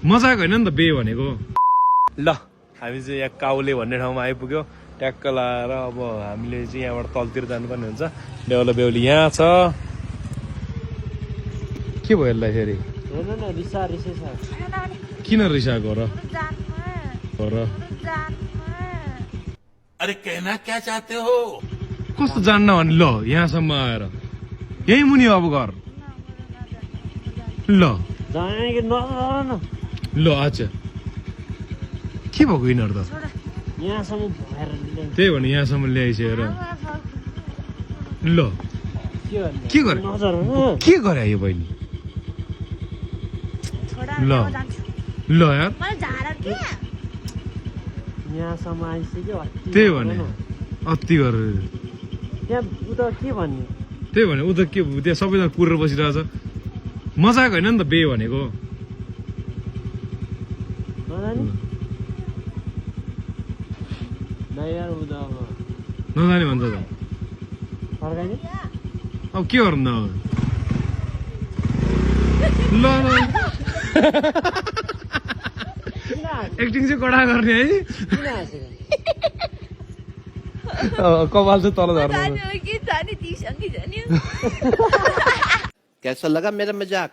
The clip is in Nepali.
मजाक होइन नि त बे भनेको। ल हामी चाहिँ यहाँ काउले भन्ने ठाउँमा आइपुग्यो। ट्याक्क लाएर अब हामीले चाहिँ यहाँबाट तलतिर जानुपर्ने हुन्छ। बेहुला बेहुली यहाँ छ। के भयो यसलाई फेरि? किन रिसाएको र? अरे कहना क्या चाहते हो? कस्तो जान्न भने ल यहाँसम्म आएर यही मुनि अब घर ल ल अच्छा के भएको यिनीहरू त त्यही भने यहाँसम्म ल्याइसकेर ल के गरे यो बहिनी? ल ल यार यहाँसम्म आइसक्यो त्यही भने अति गरेर त्यहाँ उता के भन्ने त्यही भने उता के त्यहाँ सबैजना कुरेर बसिरहेछ। मजाक होइन नि त बे भनेको। नजाने भन्छ त अब के गर्नु अब? ल एक्टिङ चाहिँ कडा गर्ने है। कपाल चाहिँ तल झर्नु। कैसा लगा मेरा मजाक?